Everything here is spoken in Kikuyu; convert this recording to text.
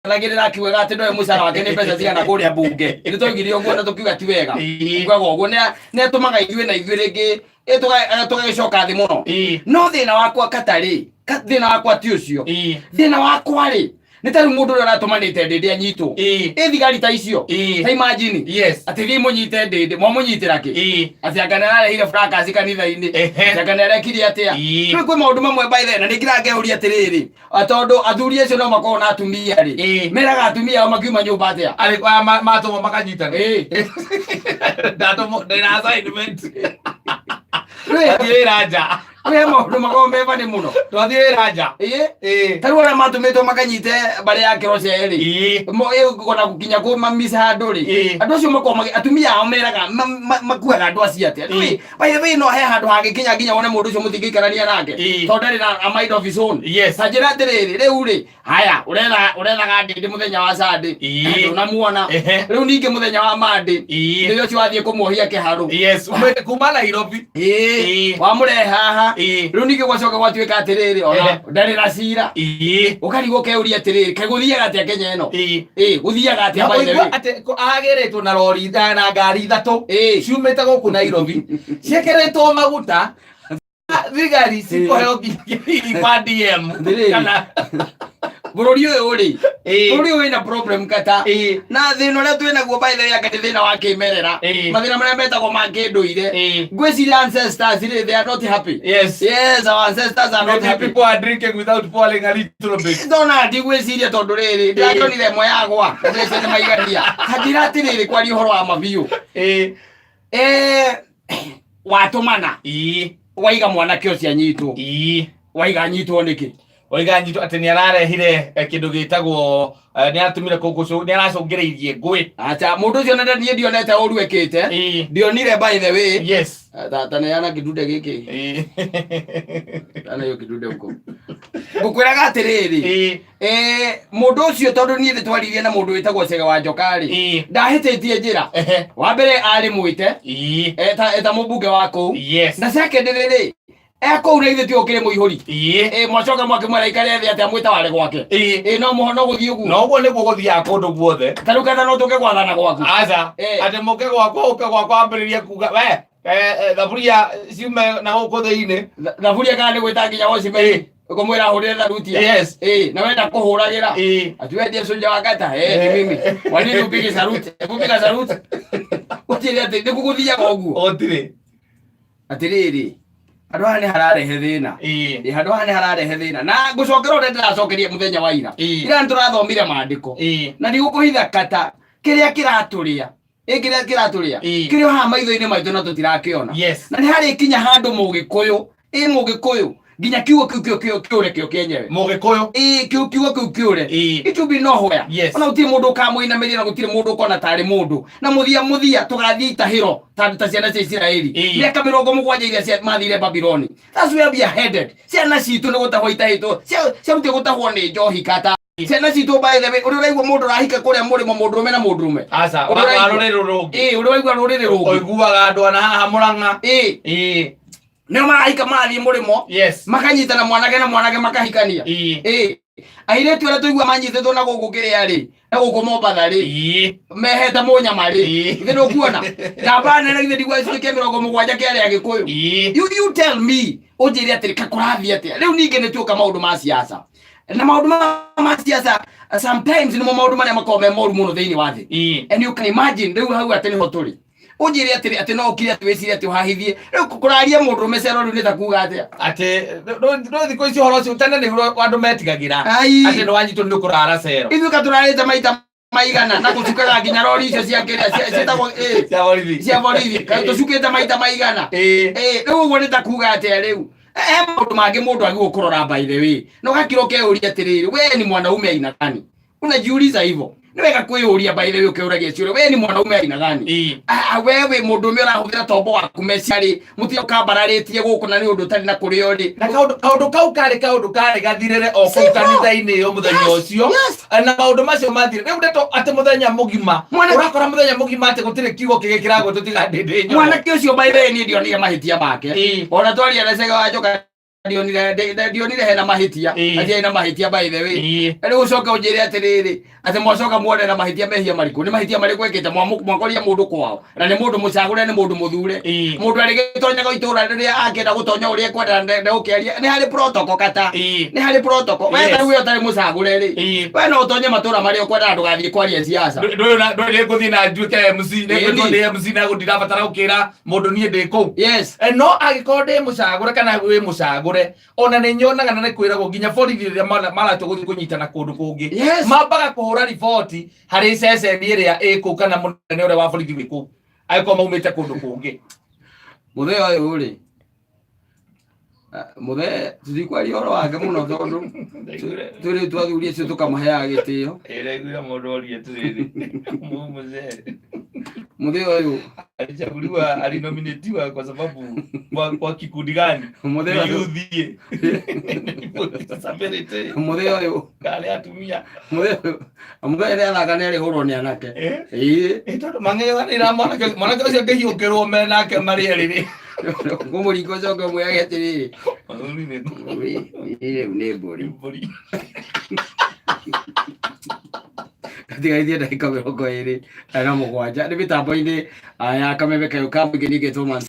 Nagĩrĩra akiugaga atĩ ndoe mũcara wake nĩ mbeca cigana kũrĩa mbunge. Nĩ twaugire ũguo na tũkiuga ti wega. Kugaga ũguo nĩ atũmaga ithuĩ na ithuĩ rĩngĩ tũgagĩcoka thĩ mũno. No thĩna wakwa katarĩ, thĩna wakwa ti ũcio. Thĩna wakwa rĩ, nĩ ta rĩu mũndũ ũrĩa ũratũmanĩte Ndĩndĩ anyitwo. Ĩ thigari ta icio. Ta imagine. Atĩ thiĩ mũnyite Ndĩndĩ, mwamũnyitĩra kĩ? Atĩ anga nĩ ararehire fracas kanitha-inĩ. Atĩ anga nĩ arekire atĩa? Rĩu kwĩ maũndũ mamwe by the way, na nĩ ngira ngeũria atĩrĩrĩ, tondũ athuri acio no makorwo na atumia rĩ, meraga atumia ao makiuma nyũmba atĩa? Arĩ aya matũmwo makanyitana. Ndatũmwo ndĩna assignment. Twathiĩ wĩra nja. Kwĩ maũndũ makoragwo me bani mũno. Twathiĩ wĩra nja. Ta rĩu arĩa matũmĩtwo makanyite mbarĩ ya Kĩroce rĩ, ona gũkinya kũ mamisa handũ rĩ, andũ acio makoragwo atumia ao meraga makuaga andũ acio atĩa? Ndũĩ, by the way, no he handũ hangĩkinya nginya wone mũndũ ũcio mũtingĩikarania nake, tondũ ndarĩ na a mind of his own. Ta njĩra atĩrĩrĩ, rĩu rĩ, haya ũrethaga Ndĩndĩ mũthenya wa Sunday, ndũnamuona. Rĩu ningĩ mũthenya wa Monday, nĩ ũcio wathiĩ kũmuohia kĩharũ. Yes, umĩte kuma Nairobi. Wamũrehe haha. Rĩu ningĩ gwacoka gwatuĩka atĩrĩrĩ, ona ndarĩ na cira. Ũkarigwo ũkeuria atĩrĩrĩ, kaĩ gũthiaga atĩa Kenya ĩno? Gũthiaga atĩa Na by the ũigua way? atĩ agĩrĩtwo na rori na ngari ithatũ ciumĩte gũkũ Nairobi ciĩkĩrĩtwo maguta, thigari cikũheo nginya kwa DM. Atĩrĩrĩ. Kana Bũrũri ũyũ rĩ, bũrũri ũyũ wĩna problem kata. Na thĩna ũrĩa twĩ naguo by the way anga nĩ thĩna wa kĩmerera. Mathĩna marĩa metagwo ma kĩndũire. Ngwĩciria ancestors rĩ, they are not happy. Yes, our ancestors are not Maybe happy. people are drinking without pouring a little bit. Ndona ndigwĩciria tondũ rĩrĩ ndĩrakĩonire ĩmwe yagwa ndĩreciria nĩ maigania. Kanjĩra atĩrĩrĩ, kwaria ũhoro wa mabiũ, watũmana, waiga mwanake ũcio anyitwo, waiga anyitwo nĩkĩ? Oiga nyitwo atĩ nĩ ararehire kĩndũ gĩtagwo nĩ aratũmire nĩ aracũngĩrĩirie ngũĩ. Acha, mũndũ ũcio nenda niĩ ndionete ũru ekĩte. Ndionire by the way. Taneana kĩndunde gĩkĩ. Tana hiyo kĩndunde huko. Ngũkwĩraga atĩrĩrĩ, mũndũ ũcio, tondũ niĩ nĩ twaririe na mũndũ wĩtagwo Cege wa Njoka rĩ, ndahĩtĩtie njĩra. Wa mbere arĩ mwĩte eta mũmbunge wa kũu, na second rĩ, e kũu na ithuĩ tiũ kĩrĩ mũihũri. Mwacoka mwakĩmwĩra aikare thĩ atĩa mwĩtaware gwake? No mũho no gũthiĩ ũguo. Na ũguo nĩguo gũthiaga kũndũ guothe. Ta rĩu ketha no tũke gwathana gwaku. Aca. Atĩ mũke gwakwa, ũke gwakwa wambĩrĩrie kuga we thaburia ciume na gũkũ thĩinĩ. Thaburia kana nĩ gwĩta nginya wocimeni ũkũmwĩra ahũrĩre tharutia. Na wenda kũhũragĩra ati wewe ndiye Sonja wa Kata, ni mimi, kwa nini upige saruti? Hebu piga saruti ũtire atĩ nĩguo gũthiaga ũguo. Gũtirĩ. Atĩrĩrĩ, handũ haha nĩ hararehe thĩna. Handũ haha nĩ hararehe thĩna na ngũcokera ũrĩa ndĩracokeria mũthenya wa ira. Ira nĩ tũrathomire maandĩko, na ndigũkũhitha kata kĩrĩa kĩratũrĩa, kĩrĩa kĩratũrĩa kĩrĩ o haha maitho-inĩ maitũ na tũtirakĩona. Na nĩ harĩ kinya handũ mũgĩkũyũ, mũgĩkũyũ nginya kiugo kĩu kĩo kĩo kĩũre kĩo kĩenyewe. Mũgĩkũyũ. Kĩu kiugo kĩu kĩũre. It will be nowhere. Ona gũtirĩ mũndũ ũkamũinamĩria na gũtirĩ mũndũ ũkona tarĩ mũndũ, na mũthia mũthia tũgathiĩ itahĩro ta ciana cia Isiraeli mĩaka 70 iria mathire Babiloni. That's where we are headed. Ciana citũ nĩ gũtahwo itahĩtwo, ciarutire gũtahwo nĩ njohi kata ciana citũ. By the way, ũrĩa ũraigua mũndũ ũrahika kũrĩa mũrĩmo, mũndũrũme na mũndũrũme. Aca. Ũrĩa wa ũraigua- rũrĩrĩ rũngĩ. Ũrĩa ũraigua rũrĩrĩ rũngĩ. Ũiguaga andũ ana haha Mũrang'a. Nĩo marahika marathiĩ mũrĩmo, makanyitana mwanake na mwanake makahikania. Airĩtu arĩa tũigua manyitĩtwo na gũkũ kĩrĩa rĩ, na gũkũ Mombatha rĩ, mehete mũnyama rĩ, githĩ ndũkuona namba nene? Githĩ ndigua gĩcunjĩ kĩa 70 kĩa arĩa Agĩkũyũ? You tell me, ũnjĩre atĩrĩ, ka kũrathiĩ atĩa rĩu? Ningĩ nĩ tuoka maũndũ ma siasa, na maũndũ ma siasa sometimes nĩmo maũndũ marĩa makoragwo me moru mũno thĩinĩ wa thĩ. And you can imagine rĩu hau atĩ nĩho tũrĩ. Ũnjĩre atĩrĩ, atĩ no ũkire atĩ wĩcirie atĩ ũhahithie rĩu kũraria mũndũrũme cero rĩu nĩ ta kuga atĩa? Atĩ no thikũ ici ũhoro ũcio tene nĩguo andũ metigagĩra. Atĩ nĩ wanyitwo nĩ ũkũrara cero. Ithuĩ ka tũrarĩte maita maigana na gũcukaga nginya rori icio cia kĩrĩa ciĩtagwo cia borithi. Cia borithi. Kaĩ tũcukĩte maita maigana? Rĩu ũguo nĩ ta kuga atĩa rĩu? He maũndũ mangĩ mũndũ agĩrĩirwo kũrora by the way, na ũgakira ũkeyũria atĩrĩrĩ, we ni mwanaume aina gani? Unajiuliza hivyo. Nĩ wega kwĩyũria by the way, ũkĩũragia ciũria, we ni mwanaume aina gani? Ah, we wĩ mũndũrũme ũrahũthĩra tombo waku meciarĩ mũtiga ũkambararĩtie gũkũ na nĩ ũndũ ũtarĩ na kũrĩa ũrĩ. Na kaũndũ kau karĩ kaũndũ karĩ gathirĩre o kũu kanitha-inĩ ĩyo mũthenya ũcio. Na maũndũ macio mathire rĩu ndeto atĩ mũthenya mũgima ũrakora mũthenya mũgima atĩ gũtirĩ kiugo kĩngĩ kĩragwetwo tiga Ndĩndĩ Nyoro. Mwanake ũcio by the way niĩ ndionire mahĩtia make. Ona twaria na Cege wa Njoka. Ndionire ndionire hena mahĩtia. Hatiarĩ na mahĩtia, by the way. Rĩu ũcoke ũnjĩre atĩrĩrĩ, atĩ mwacoka muone na mahĩtia, mehia marĩkũ, nĩ mahĩtia marĩkũ ekĩte? Mwakoria mũndũ kwao na nĩ mũndũ mũcagũre, nĩ mũndũ mũthure. Mũndũ arĩgĩtonyaga itũra rĩrĩa angĩenda gũtonya ũrĩa ekwenda, ndegũkĩaria. Nĩ harĩ protocol kata. Nĩ harĩ protocol. We ta rĩu we ũtarĩ mũcagũre rĩ, we no ũtonye matũra marĩa ũkwenda, ndũgathiĩ kwaria siasa. Ndũrĩ nĩ ngũthiĩ na njuĩke MC, nĩ ngwĩtwo ndĩ MC na ndirabatara gũkĩra mũndũ niĩ ndĩ kũu. No angĩkorwo ndĩ mũcagũre kana wĩ mũcagũre, ona nĩ nyonaga na nĩ kwĩragwo nginya borithi rĩrĩa maratua gũthiĩ kũnyitana kũndũ kũngĩ, mambaga kũhũra riboti harĩ ceceni ĩrĩa ĩ kũu kana mũnene ũrĩa wa borithi wĩ kũu, angĩkorwo maumĩte kũndũ kũngĩ. Mũthee ũyũ rĩ, mũthee tũtikwaria ũhoro wake mũno tondũ twĩrĩ twathuri acio tũkamũheaga gĩtĩo. Ĩraiguire mũndũ oria atĩrĩrĩ, mũzee Mũthee ũyũ alichaguliwa, alinominatiwa kwa sababu kwa kikundi gani? Mũthee Nĩ ũyũ youth disability Mũthee ũyũ kana atumia? Mũthee ũyũ, mũthee nĩ athaka, nĩ arĩhũrwo nĩ anake. Ĩĩ. Ĩ tondũ mang'ethanĩra, mwanake ũcio angĩhiũkĩrwo me nake marĩ erĩ rĩ. Kũmũringa ũcoke ũmwĩrage atĩrĩrĩ, Athuri nĩ rĩu nĩ mbũri. Mbũri. Gatigaithie ndagĩka 27 nĩ mĩtambo-inĩ ya kameme kayũ ka mũingĩ ningĩ Thomas.